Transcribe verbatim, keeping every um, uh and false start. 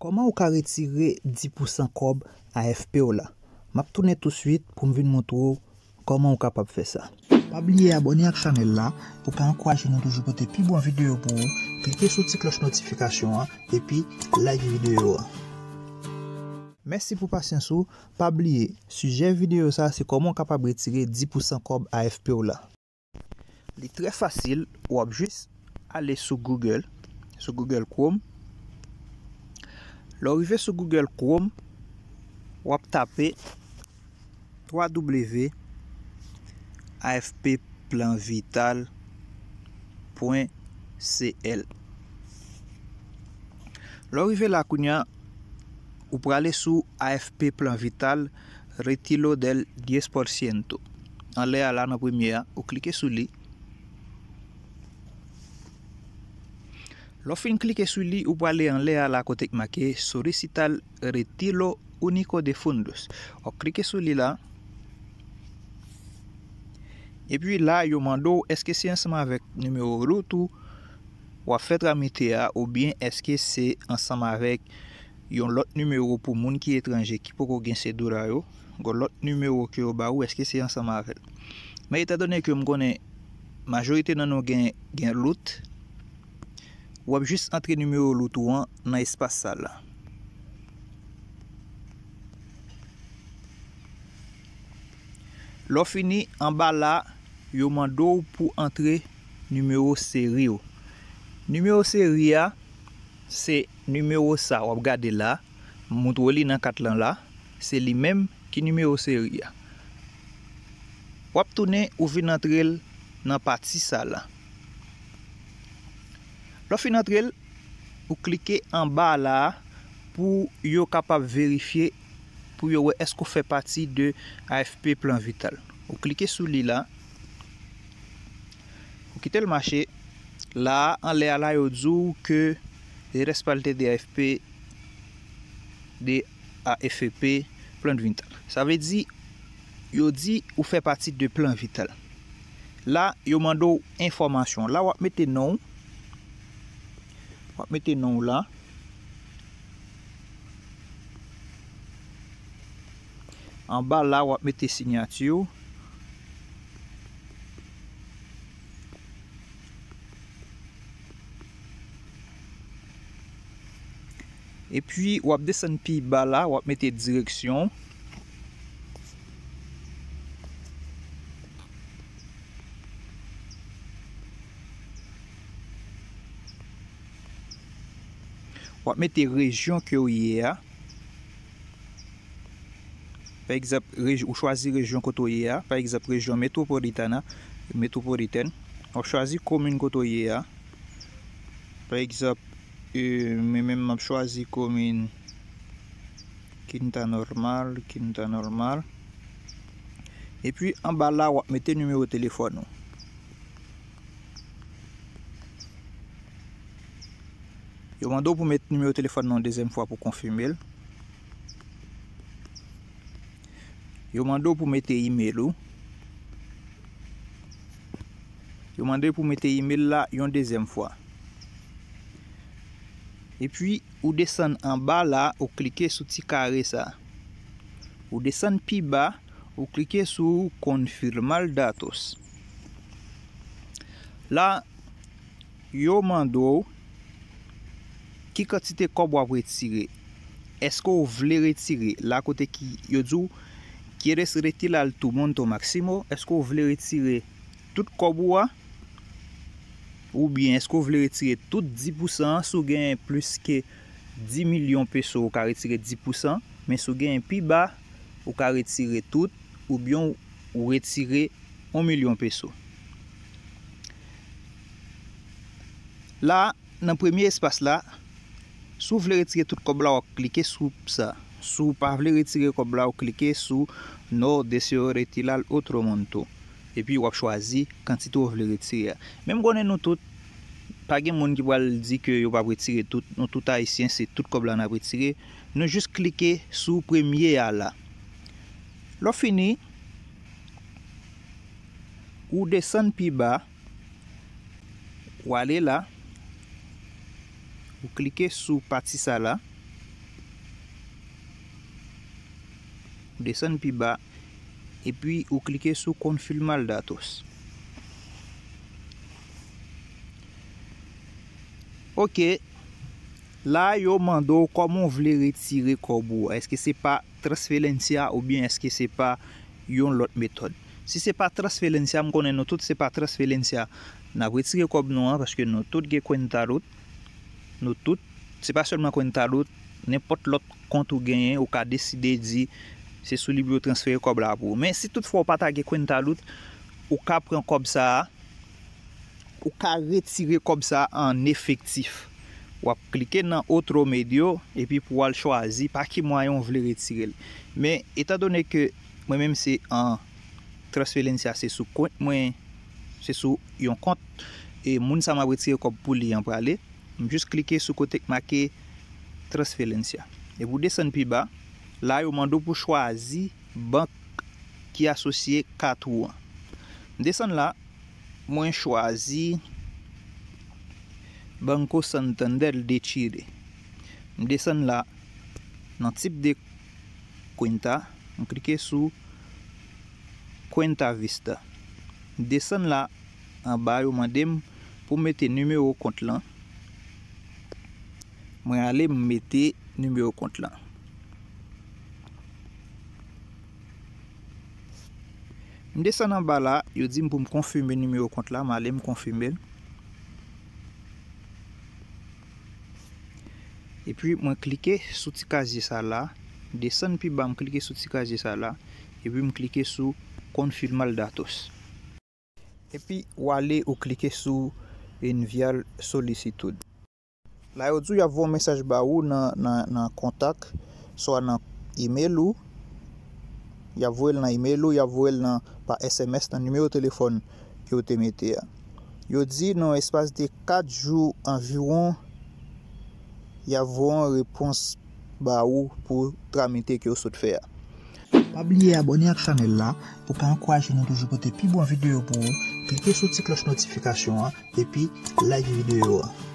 Kòman ou ka retire dis pousan kòb A F P w la? M ap tounen touswit pou m vin montre w kòman ou kapab fè sa. Pa bliye abòne ak chanèl la pou w ka ankouraje nou toujou pote pi bon videyo pou ou. Klike sou ti klòch notifikasyon an epi like videyo a. Mèsi pou pasyans ou. Pa bliye, sijè videyo sa a se kòman w kapab retire dis pousan kòb A F P w la. Li trè fasil, w ap jis ale sou Google, sou Google Chrome. Lè w rive sou Google Chrome, w ap tape twa w afp plan vital pwen C L. Lè w rive la kounye a, ou prale sou A F P plan vital, retiro del diez por ciento. Anlè a la nan premye a, ou klike sou li. Lè w fin klike sou li, ou prale anlè a la kote k make Solicitar Retiro Único de Fondos. W ap klike sou li la. Epi la, yo mande w èske se ansanm avèk nimewo rout ou w ap fè tramite a, oubyen èske se ansanm avèk yon lòt nimewo pou moun ki etranje ki poko gen Cedura yo, yon lòt nimewo ke yo ba ou, èske se ansanm avè l? Men etandone ke m konnen majorite nan nou gen, gen rout, w ap jis antre nimewo rout ou an nan espas sa la. Lè w fini, anba la, yo mande w pou antre nimewo seri w. Nimewo seri a, se nimewo sa w ap gade la, m montre w li nan kat lan la, se li menm ki nimewo seri a. W ap tounen, ou vin antre l nan pati sa la. Lè w fin antre l, ou klike anba la a pou yo kapab verifye, pou yo wè èske w fè pati de A F P plan vital. Ou klike sou li la, ou kite l mache. La a, anlè a la, yo di w ke eres parte de A F P, de A F P plan vital. Sa vle di, yo di ou fè pati de plan vital. La, yo mande w enfòmasyon. La, w ap mete non w. W ap mete non w la. Anba la, w ap mete siyati w. Epi, w ap desann pi ba la, w ap mete direksyon. W ap mete rejyon ke w ye a. Pa egzanp, rej-, ou chwazi rejyon kote w ye a. Pa egzanp, rejyon metwopolitana, metwopolitèn. W ap chwazi komin kote w ye a. Pa egzanp, e, mwen menm m ap chwazi komin Quinta Normal, Quinta Normal. Epi anba la, w ap mete nimewo telefòn ou. Yo mande w pou met nimewo telefòn nan yon dezyèm fwa pou konfime l. Yo mande w pou mete imèl ou. Yo mande w pou mete imèl la yon dezyèm fwa. Epi, ou desann anba la, ou klike sou ti kare sa. Ou desann pi ba, ou klike sou confirmar datos. La, yo mande w ki kantite kòb w ap retire. Èske w vle retire? La kote ki yo di w, "¿Quieres retirar tu monto máximo?" Èske w vle retire tout kòb ou a? Oubyen èske w vle retire tout dis pousan an? Si w genyen plis ke dis milyon peso, ou ka retire dis pousan, men si w genyen pi ba, ou ka retire tout, oubyen w, ou retire yon milyon peso. La, nan premye espas la, si w vle retire tout kòb la, w ap klike sou sa. Si w pa vle retire kòb la, w klike sou "No deseo retirar otro monto." Epi w ap chwazi kantite w vle retire a. Men m konnen nou tout, pa gen moun ki pral di ke yo p ap retire tout. Nou tout Ayisyen, se tout kòb la n ap retire. Nou jis klike sou premye a la. Lè w fini, ou desann pi ba, ou ale la, ou klike sou pati sa la. Desann pi ba, epi ou klike sou Confirmar datos. Ok. La, yo mande w kòman w vle retire kòb ou. Èske se pa Transferencia oubyen èske se pa yon lòt metòd? Si se pa Transferencia, m konnen nou tout se pa Transferencia n ap retire kòb nou an, paske nou tout gen Cuenta Root. Nou tout, se pa sèlman Cuenta Root, nenpòt lòt kont ou genyen, ou ka deside di se sou li pou yo transfere kòb la pou ou. Men si toutfwa ou pa ta gen Cuenta Root, ou ka pran kòb sa a, ou ka retire kòb sa a an efektif. W ap klike nan Otro Medio epi pou w al chwazi pa ki mwayen w vle retire l. Men, etandone ke mwen menm se an Transferencia, se sou kont mwen, se sou yon kont, e moun sa m ap retire kòb pou li an prale, m jis klike sou kote k make Transferencia. Epi w desann pi ba, la yo mande w pou chwazi bank ki asosye kat ou an. M desann la, mwen chwazi Banco Santander de Chile. M desann la, nan tip de Cuenta, m klike sou Cuenta Vista. M desann la, anba yo mande m pou m mete nimewo kont lan. Mwen ale, m mete nimewo kont lan. M desann anba la, yo di m pou m konfime nimewo kont la, m ale, m konfime l. Epi mwen klike sou ti kazye sa la, desann pi ba, m klike sou ti kazye sa la, epi m klike sou Confirmar datos. Epi w ale, ou klike sou Enviar solicitud. La yo di w y ap voye yon mesaj ba ou nan, nan, nan kontak, swa nan email ou, y ap voye l nan email ou, y ap voye l nan, pa S M S nan nimewo telefòn ke w te mete a. Yo di nan yon espas de kat jou anviwon, y ap voye yon repons ba ou pou tramite ke w sot fè a. Pa bliye abòne ak chanèl la pou w ka ankouraje nou toujou pote pi bon videyo pou ou. Klike sou ti klòch notifikasyon an epi like videyo a.